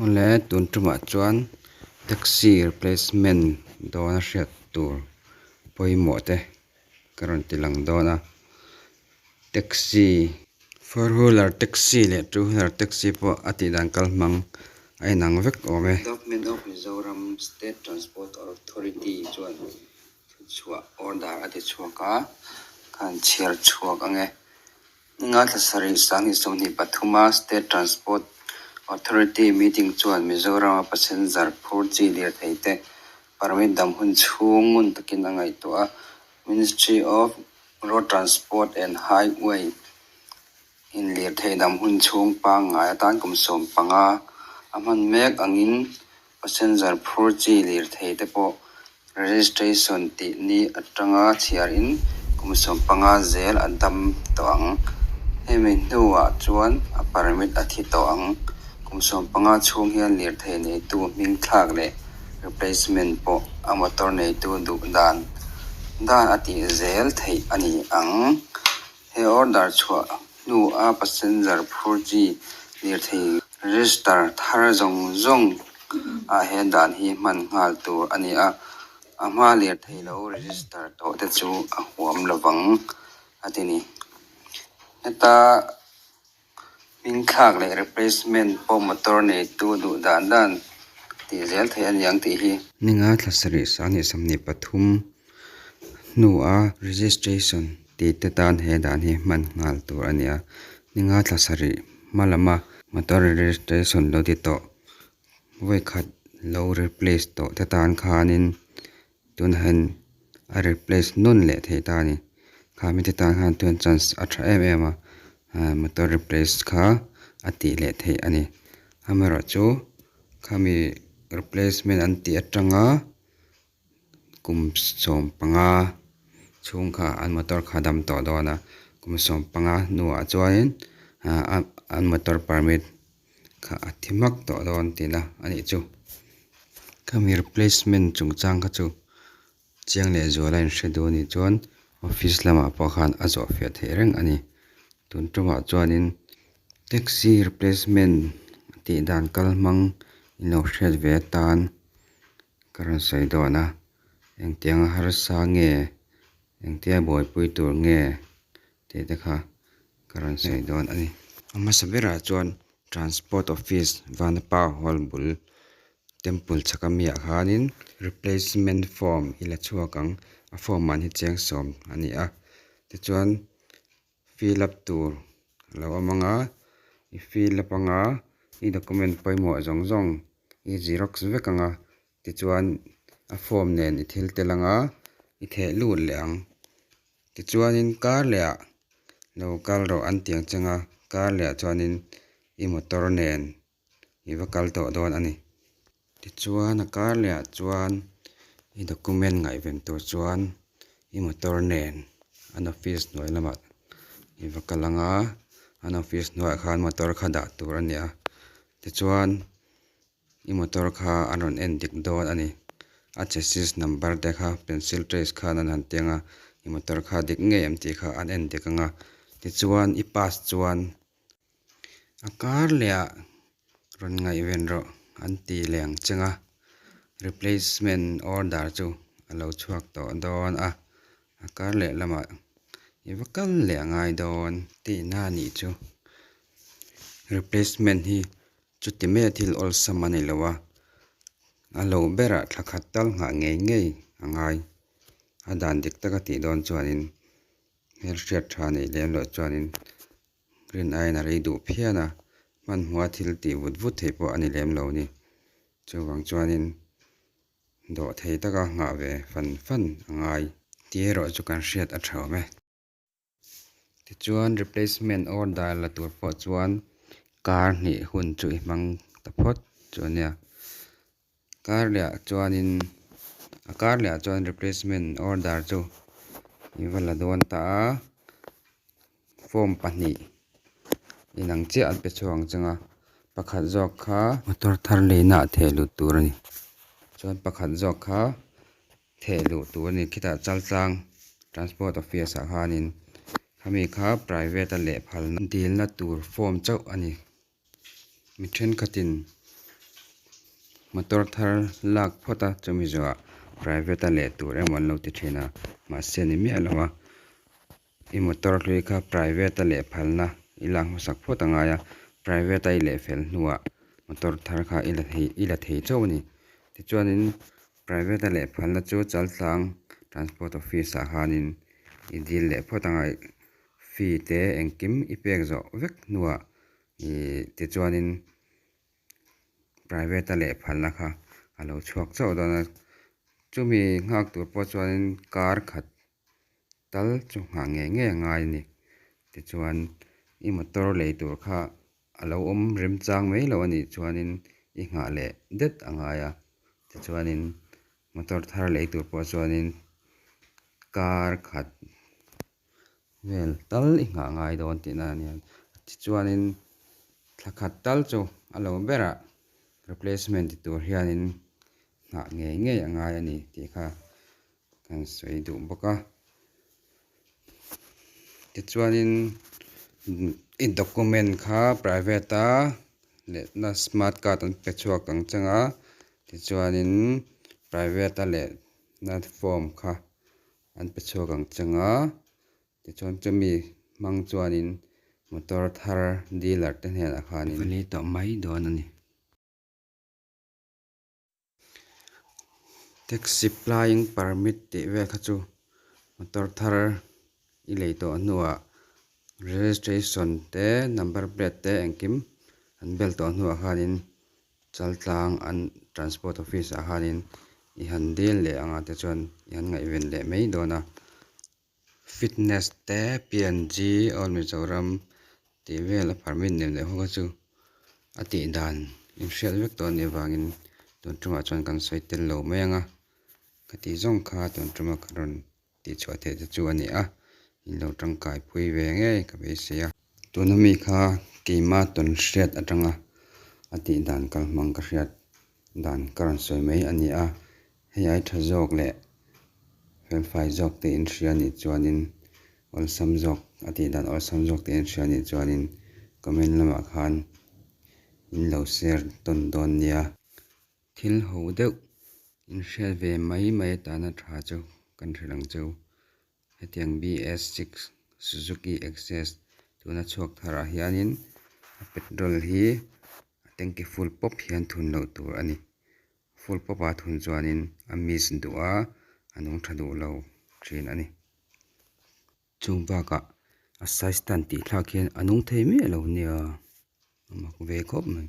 Awle tun tumah chuan taxi replacement dawna hriat tur pawimawh te ka rawn ti lang dawn a taxi four wheeler taxi leh two wheeler taxi pawh a tih dan kal hmang a inang vek awm e. Government of Mizoram State Transport Authority chuan thuchhuah order a ti chhuak a ka han chhiar chhuak ang e. Ninga thla sarih 2023 a State Transport Authority meeting chuan Mizoram-a passenger phur chi lirthei te permit dam hun chhung ngun takin a ngaihtuah a, Ministry of Road Transport and Highway in lirthei dam hun chhung pangngai atan kum 15 a hman mek angin passenger phur chi lirthei te pawh registration tih ni atanga chhiarin kum 15 zel a dam tawh ang. Hemi hnuah chuan a permit a thi tawh ang. Kum 15 chhung hian lirthei neitu hming thlak leh replacement pawh a motor neitu duh dan dan a tih zel theih a ni ang. He order chhuah hnua passenger phur chi lirthei register thar zawng zawng ah he dan hi hman nghal tur a ni a, a hma lirthei lo register tawh te chu a huam lovang a ti ni. Heta hming thlak leh replacement pawh motor neitu duh dan dan tih zel theih a ni ang tih hi. Ninga thla sarih 2023 hnua registration tih te tan he dan hi hman nghal tur a ni a. Ninga thla sarih hma lama motor registration lo ti tawh vawikhat lo replace tawh te tan khanin tunah hian a replace nawn leh thei ta a ni. Kha mite tan khan chuan chance a tha em em a motor replace kha a tih leh theih a ni. Amaherawhchu khami replacement an tih atanga kum 15 chhung kha an motor kha a dam tawh dawn a, kum 15 hnuah chuanin an motor permit kha a thi hmak tawh dawn tihna a nih chu. Khami replacement chungchang kha chu chiang leh zuala inhre duh a nih chuan office lamah pawh khan a zawh fiah theih reng a ni. Tun tumah chuanin taxi replacement tih dan kal hmang in lo hriat ve atan ka rawn sawi dawn a, engtianga harsa nge engtia buaipui tur nge tih te kha ka rawn sawi dawn a ni. A hmasa berah chuan Transport Office Vanapa Hall bul Temple chhaka miah khanin replacement form i la chhuak ang, a form ah hi cheng 10 a ni a, tichuan fill up tur a lo awm ang a, i fill up ang a, i document pawimawh zawng zawng i xerox vek ang a, tichuan a form nen i thil tel ang a, i theh lut leh ang. Tichuanin kar lehah lo kal rawh an ti ang cheng a, kar lehah chuanin i motor nen i va kal tawh dawn a ni. Tichuan a kar lehah chuan i document ngaihven tur chuan i motor nen an office hnuai lamah i va kal ang a, an office hnuaiah khan motor kha dah tur a ni a, tichuan i motor kha an rawn en dik dawn a ni. A chassis number te kha pencil trace khan an han tiang a, i motor kha dik ngei em tih kha an en dik ang a, tichuan i pass chuan a kar lehah rawn ngaihven rawh an ti leh ang cheng a, replacement order chu a lo chhuak tawh dawn a, a kar leh lamah i va kal leh a ngai dawn tihna a nih chu. Replacement hi chuti mai a thil awlsam a ni lo a, a lo berah thla khat tal nghah ngei ngei a ngai. A dan dik taka tih dawn chuanin hmelhriat tha neih lem loh chuanin rin aiin a rei duh phian a, hmanhmawha thil tih vut vut theih pawh a ni lem lo a ni. Chuvang chuanin dawh thei taka nghah ve fan fan a ngai tih erawh chu kan hriat a tha awm e. Tichuan replacement order la tur pawh chuan kar hnih hun chu i hmang ta phawt chu a nia. Kar lehah chuanin a kar lehah chuan replacement order chu i va la dawn ta a, form pahnih inang chiah an pe chhuak ang cheng a, pakhat zawk kha motor thar leina ah theh lut tur a ni. Chuan pakhat zawk kha theh luh tur a ni khitah Chaltlang Transport Office ah khanin khami kha private a leh phalna dilna tur form chauh a ni. Mi thenkhatin. Motor thar lak phawt a chumi zawhah private a leh tur emaw an lo ti thin a mahse ni miah lo a i motor hlui kha private a leh phalna i lak hmasak phawt a ngai a private a i leh fel hnuah motor thar kha i la thei i la thei chauh a ni tichuanin private a leh phalna chu chaltlang transport office ah khanin i dil leh phawt anga fee te engkim i pek zawh vek hnuah ih tichuanin. Private a leh phalna kha a lo chhuak chauh dawn a, chumi nghak tur pawh chuanin kar khat tal chu nghah ngei ngei a ngai a ni. Tichuan i motor lei tur kha a lo awm rem chang mai lo a nih chuanin i nghah leh det a ngai a, tichuanin motor thar lei tur pawh chuanin kar khat vel tal i nghah ngai dawn tihna a nia. Tichuanin thla khat tal chu a lo berah replacement ti tur hianin nghah ngei ngei a ngai a ni tih kha kan sawi duh bawk a. Tichuanin i document kha private a lehna smart card an pe chhuak ang chang a, tichuanin private a lehna form kha an pe chhuak ang chang a tichuan chumi hmang chuanin motor thar dealer te hnenah khanin va lei tawh mai dawn a ni. Taxi plying permit tih vel kha chu motor thar i lei tawh hnuah registration te number plate te engkim an bel tawh hnuah khanin Chaltlang an transport office ah khanin i han dil leh anga te chuan i han ngaihven leh mai dawn a. Fitness te PNG All Mizoram tih vel a permit nem leh ho kha chu a tih dan inhriat vek tawh a nih avangin tun tumah chuan kan sawi tel lo mai ang a. Ka tih zawng kha tun tuma ka rawn tih chhuah theih te chu a ni a, in lo tangkai pui ve ngei ka beisei a. Tuna mi kha keima tawn hriat atanga a tih dan kal hmang ka hriat dan ka rawn sawi mai a ni a, hei ai tha zawk leh felfai zawk te in hria nih chuanin awlsam zawk a tih dan awlsam zawk te in hria nih chuanin comment lamah khan in lo share tawn dawn nia. Thil ho deuh inhriat ve mai mai atana tha chu kan hrilh ang cheu. Hetiang BS6 Suzuki Access tuna chhuak tharah hianin a petrol hi a tanki full pawp hian thun loh tur a ni. Full pawpa thun chuanin a miss duh a, a nung tha duh lo thin a ni. Chung bakah a size tan tih thlak hian a nung thei miah lo nia, a mak ve khawp mai.